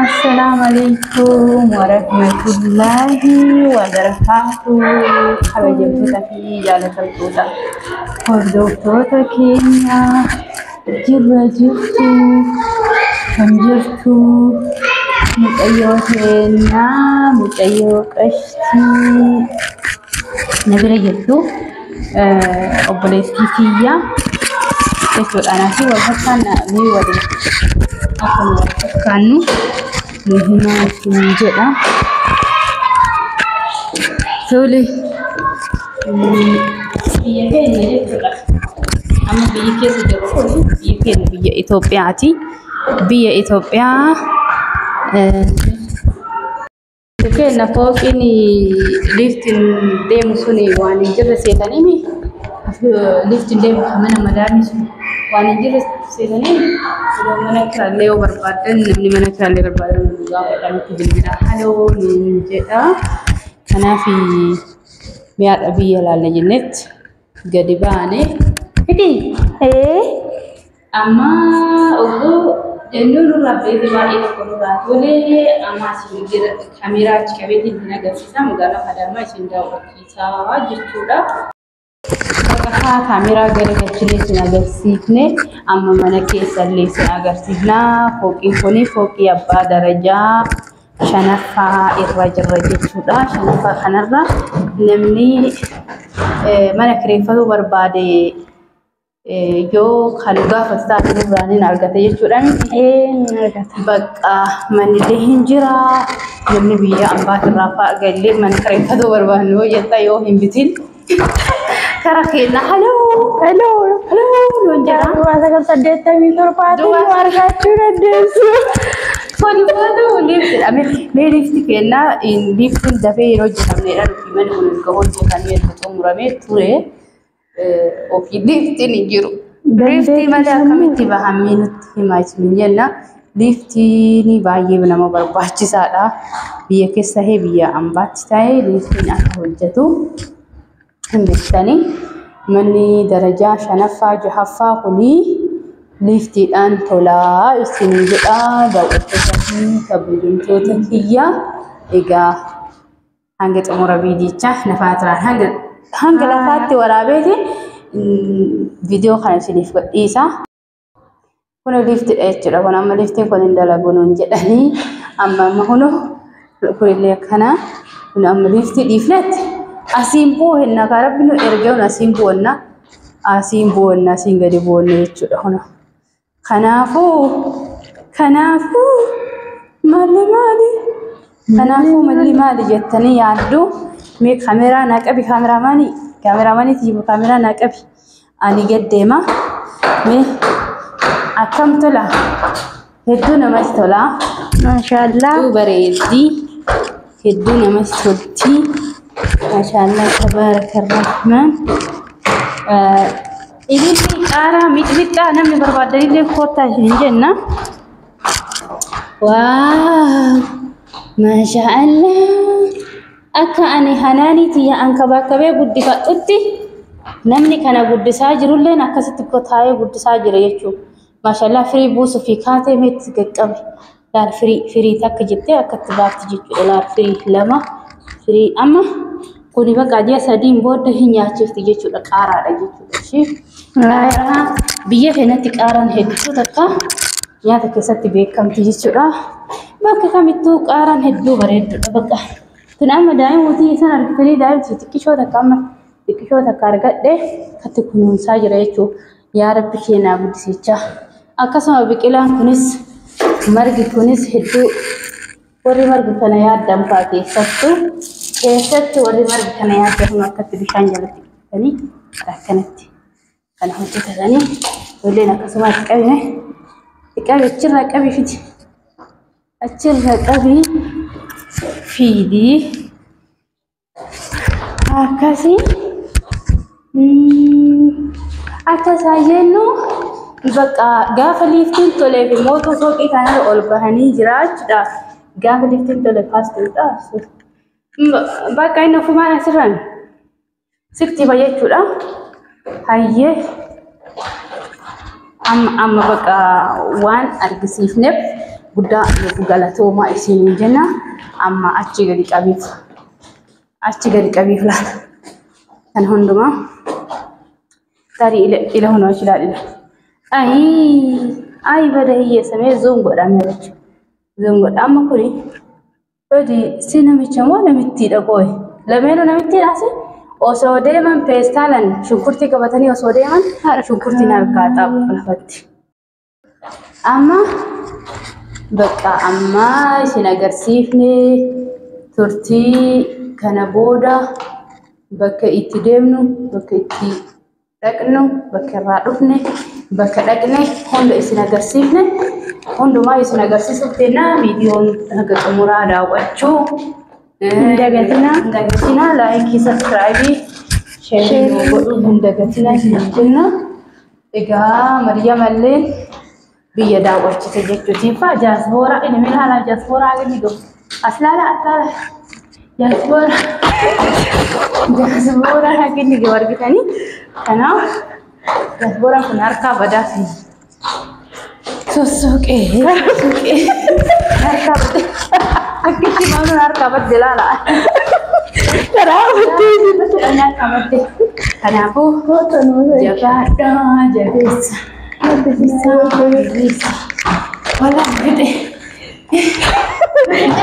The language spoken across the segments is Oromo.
Assalaamu alaikum warahmatullaahi wabarakaatuh. Kabajamtoota fi jaalatamtoota hordoftoota keenya, jirra jirtu kan jirtu, mucayyoo keenyaa, mucayyoo qashtii na bira jirtu, obboleettii kiyya jechuudha. Anaa fi wal fakkaanna, ni waliin akkuma wal fakkaannu nu himaa isin jedha. Tole, biyya keenya jechuudha. Amma biyyi keessa jirru kun biyyi keenya biyya Itoophiyaati. Biyya Itoophiyaa keenya fooqiin liiftiin deemu sun waan hin jirre seetaniimi, liiftiin deemu kan mana madaamii sun waan hin jirre seetanii, yeroo mana kiraallee yoo barbaaddan, namni mana kiraallee barbaadan nu gaafadha, nutti bilbilaa, haloo nuun jedha. Kanaaf mi'aadha biyya laalla jennetti gadi baane. Fidi amma oguu jennuu nurraa beekte, baay'ee tokko nurraa tole. Amma isin jira kaameeraa achi qabeetiin hin agarsiisa, magaalaa Adaamaa isin daawwachiisaa jechuudha. Bakka kaameeraa gara galchinee isin agarsiifne, amma mana keessallee isin agarsiifna. Fooqiin kun fooqii abbaa darajaa shanaffaa irra jirra jechuudha. Shanaffaa kanarra namni mana kireeffatuu barbaade yoo kan gaafatu taate nurraa ni argata jechuudha. Ni argata. Bakka manillee hin jira. Namni biyya ambaatirraa fa'aa gallee mana kireeffatuu barbaadnu yoo jetta, yoo hin bitin kara keenya haloo Hello. haloo nuun jedha. 0987tiin nu argachuu dandeessu. Kuni booda liiftiidha. Mee liifti kennaa, liiftiin dafee yeroo hojjetamneedha. Nuti manni kun erga hojjetamee, erga xumuramee ture, ofii liiftiin hin jiru. Liiftii malee akkamitti bahamee nutti himaa isin jenna. Liiftiin baay'ee nama barbaachisaadha. Biyya keessa ta'ee biyya ambaatti ta'ee liiftiin akka hojjetu hin beektanii. Manni darajaa shanaffaa jahaffaa kunii liiftiidhaan tolaa isin jedha, daawwattoota fi kabajamtoota kiyya. Egaa hanga xumura viidiyichaa nafaa turaa. Hanga lafaatti waraabeeti viidiyoo kana isiniif gadhiisa. Kun liiftiidha jechuudha. Kun amma liiftiin kun hin dalagu nuun jedhanii, amma kunu kunillee akkana, kun amma liiftii dhiifnetti asiin bu'enna, kan rabbi nu ergee asiin bu'enna, asiin bu'enna, asiin gadi bu'enna jechuudha kun. Kanaafuu malli maali? Kanaafuu malli maali jettanii yaaddu? Mee kaameraa naa qabi, kaameraamaanii, kaameraamaanii, kaameraa naa qabi. Ani gad deema. Mee akkam tola? Hedduu namatti tola. Maashaallah. Hedduu bareeddi. Hedduu namatti tolti. Maashaallah, tabaaraka rahmaan. Ililli, qaaraa, mixmixaa namni barbaadanillee kottaa isin jenna. Waaw! Maashaallah! Akka ani hanaanii tiyya ankabaakabee guddifadhutti namni kana guddisaa jirulleen akkasitti taa'ee guddisaa jira jechuudha. Maashaallah, firii buusuu fi kaatee meetti qaqqabe. Laal, firii takka jettee akkatti baatti jechuudha. Laal, firii lama, firii amma kuni bakka ji'a 3n booda hin nyaachifti jechuudha. Qaaraadha jechuudha. Ishee qaaraa biyya keenyatti qaaraan hedduu takka nyaata keessatti beekamti jechuudha. Bakka kamittuu qaaraan hedduu bareedduudha bakka. Tun amma daa'imootii isaan argitanii, daa'imti xiqqishoo takka, amma xiqqishoo takka argadhe katti kunuunsaa jira jechuudha. Yaa Rabbi keenyaa guddisichaa. Akkasuma biqilaan kunis, margi kunis hedduu, warri marga kana yaaddan fa'aa, keessattuu warri marga kana yaaddan akkatti bishaan jalatti dhiqatanii akkanatti kana hojjetatanii, ijoolleen akkasuma itti qabime, itti qabi, achirraa qabi, fidi, achirraa qabi, fiidii akkasii. Akkasaa jennu, bakka gaafa liiftiin toleef immoo fooqii kanarra ol bahanii jiraachuudhaaf, gaafa liiftiin tole faastuudha. Bakka inni ofumaan asirraan sitti jechuudha. Hayyee. Amma amma bakka waan argisiifneef guddaa nuuf galatoomaa isiniin jenna. Amma achi gadi qabiif achi gadi qabiif laala. Kan hundumaa tarii ila ila hunoo achi ilaali. Ayii ayi bada hiyyeessa mee zoom godhamee jechuudha. Zoom godha amma kuni badi si namicha moo namittiidha qoy lameenuu namittiidha si osoo deeman peestaalan shunkurtii qabatanii osoo deeman shunkurtiin harkaa xabu lafatti. Amma bakka amma isin agarsiifne turtii kana booda bakka itti deemnu, bakka itti dhaqnu, bakka irraa dhufne, bakka dhaqne hunda isin agarsiifne. Hundumaa isin agarsiisuuf deemna. Viidiyoon haga xumuraa daawwachuu hin dagatinaa. Hin dagatinaa, like, subscribe, share godhuu hin dagatinaa isin jenna. Egaa Maryamallee biyya daawwachise jechuutiin faa jaasbooraa inni ilaala, jaasbooraa inni gahu. As laala, as laala. Jaasbooraa jaasbooraa haga inni gahu argitanii. Kanaaf jaasbooraan kun harkaa badaa fi sossoqee sossoqee harkaa badde. Akka itti maamuun harkaa badde laala. Karaa baddee jirti. Harkaa badde. Kanaafuu jabaadhaa, jabeessa. Jabeessa. Walaa fixe.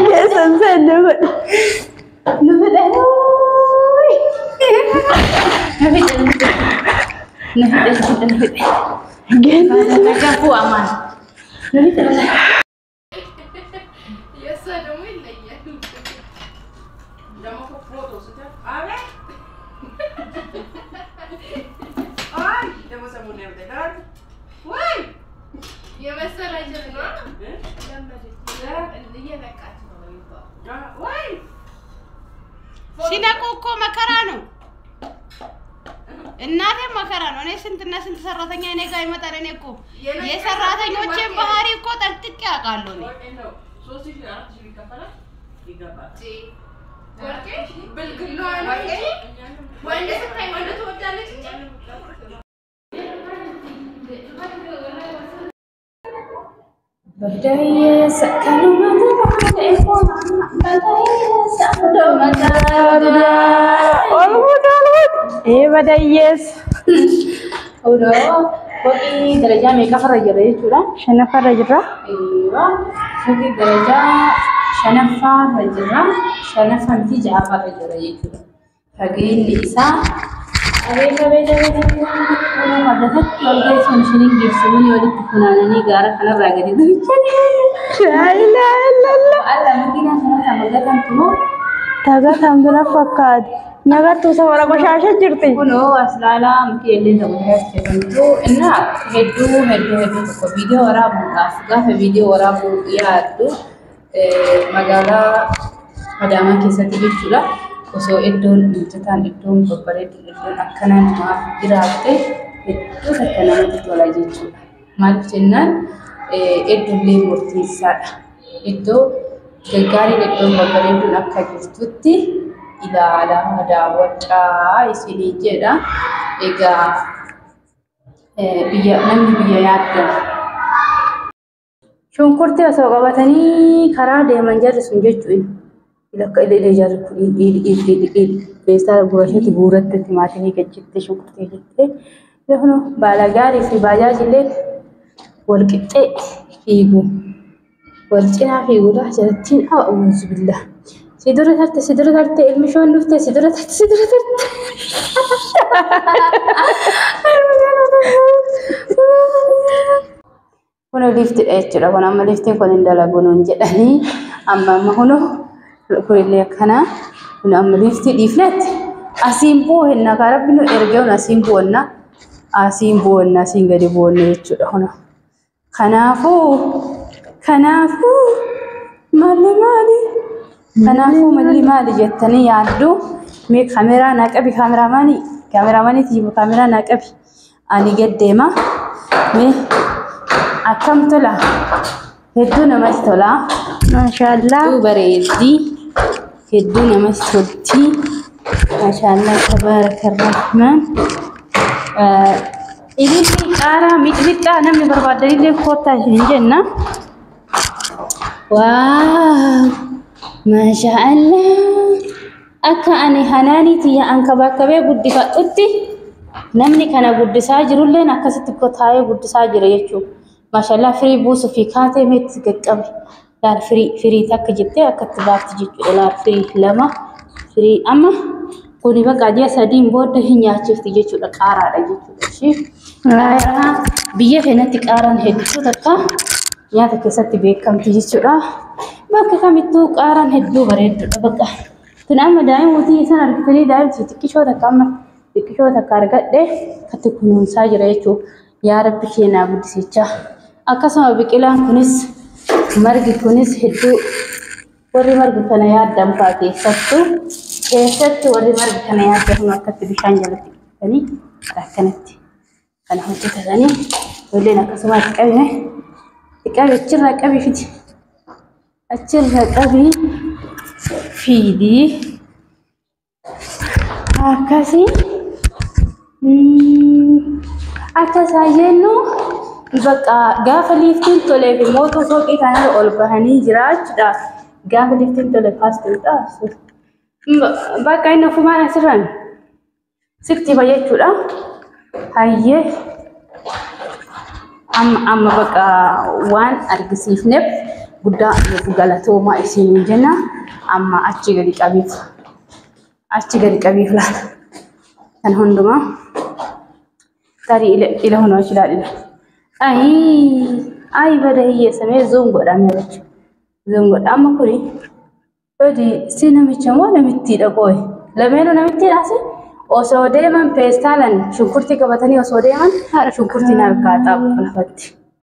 Keessan seenne godhe. Nu fixe. Nu fixe. Nu fixe. Nu fixe. Nu fixe. Gafuu amaan. Nu fixe. የእሷ ደግሞ ይለያል። ደግሞ እኮ ፎቶ ስትል አቤት አይ ደግሞ ሰሞኑን ያመጣል ወይ የመሰላቸት ነው። ለመደች፣ እየነቃች ነው የሚባለው። ወይ ሲነቁ እኮ መከራ ነው። እናቴ መከራ ነው። እኔ ስንትና ስንት ሰራተኛ እኔ ጋር ይመጣል። እኔ እኮ የሰራተኞቼን ባህሪ እኮ ጠንቅቄ አውቃለሁ። እኔ ወርቄ ነው 3,000 4,000 ይከፈላል ይገባል። ወርቄ ብልግናዋ ነው እንጂ ወንድ ስታይ ወንድ ትወዳለች እንጂ። Badayyeessa kanuma ta'e badayyeessa hunduma ta'a. Ol fuute, ol fuute. Ee badayyeessa. Odoo fooqii darajaa meeqaffarra jira jechuudha? Shanaffarra jirra. Eeyyuu, fooqii darajaa shanaffaarra jira. Shanaffaa miti, ja'affaarra jira jechuudha. Fageenyi isaa abeet abeet abeet abeet maddatatti ol geessuun ishiniin geessumanii walitti funaananii gaara kanarraa gadi duuchanii. Laa ilaaha illallah. Alla makiinaa sanarraa magatan tunuu. Tagataan bira fakkaate. Nagartuu safara qoshaasha jirti. Kunoo as ilaalaa muki illee ta'u jedhamtu innaa hedduu hedduu hedduu tokko viidiyoo waraabuudhaaf gaafa viidiyoo waraabuu yaaddu magaalaa Adaamaa keessatti jechuudha. Osoo iddoon mijataan, iddoon babbareeduun, iddoon akkanaa namaaf jiraatte hedduu takka namatti tola jechuudha. Maaliif jennaan iddoollee murteessaadha. Iddoo gaggaariin, iddoon babbareeduun akka jirtutti ilaalaa daawwadhaa isinii jedha. Egaa biyya namni biyya yaaddan. Shunkurtii osoo qabatanii karaa deeman jarri sun jechuudha. Lakka illee jarri kun il feestaala gurraasheetti guuratte timaatimii gajjitte shunkurtii jettee lafnu baala gaarii fi baajaajillee wal qixxee fiigu. Wal cinaa fiiguudha jalattiin a'uuzu billah. Si dura tarte, si dura tarte, ilmi shoon dhufte, si dura tarte, si dura tarte. Kun liftidha jechuudha. Kun amma liftiin kun hin dalagu nuun jedhanii amma amma kunoo kunillee akkana kun amma liftii dhiifnetti asiin bu'enna kan rabbi nu ergeun asiin bu'enna asiin bu'enna asiin gadi bu'enna jechuudha kunoo. Kanaafuu malli maali? Kanaafuu malli maali jettanii yaaddu? Mee kaameraa naa qabi, kaameraamaanii kaameraamaaniiti, kaameraa naa qabi, ani gad deema. Mee akkam tola? Hedduu namatti tola. Maashaallah. Hedduu bareeddi, hedduu namatti tolti. Maashaallah, tabaaraka rahmaan. Ililli Qaaraa mixmixaa namni barbaadanillee koottaa isin jenna. Waaw! Maashaallah! Akka ani hanaanii tiyya ankabaakabee guddifadhutti namni kana guddisaa jirulleen akkasitti taa'ee guddisaa jira jechuudha. Maashaallah, firii buusuu fi kaatee meetti qaqqabe. Laal, firii takka jettee akkatti baafti jechuudha. Laal, firii lama, firii amma kuni bakka ji'a 3n booda hin nyaachifti jechuudha. Qaaraadha jechuudha. Ishee qaaraa biyya keenyatti qaaraan hedduu takka nyaata keessatti beekamti jechuudha. Bakka kamittuu qaaraan hedduu bareedduudha bakka. Tun amma daa'imootii isaan argitanii, daa'imti xiqqishoo takka amma xiqqishoo takka argadhe katti kunuunsaa jira jechuudha. Yaa Rabbi keenyaa guddisichaa. Akkasuma biqilaan kunis, margi kunis hedduu warri margi kana yaaddan fa'aa, keessattuu warri margi kana yaaddan kun akkatti bishaan jalatti qixxanii akkanatti kana hojjetatanii ijoolleen akkasuma itti qabime, itti qabi, achirraa qabii fidi, achirraa qabii fiidii akkasii. Akkasaa jennu bakka gaafa liiftiin tolee fi mootuu fooqii kanarra ol bahanii jiraachuudha. Gaafa liiftiin tole faastuudha. Bakka inni ofumaan asirraan sitti jechuudha. Hayyee, amma amma bakka waan argisiifneef guddaa nuuf galatoomaa isiniin jenna. Amma achi gadi qabiif, achi gadi qabiif laata. Kan hundumaa tarii ila ila hunoo achi ilaali. Ayii ayi, bada hiyyeessamee zoom godhamee jechuudha. Zoom godha amma kuni badi si namicha moo namittiidha qooyi? Lameenuu namittiidhaas osoo deeman peestaalan shunkurtii qabatanii osoo deeman shunkurtiin harkaa xaabu lafatti.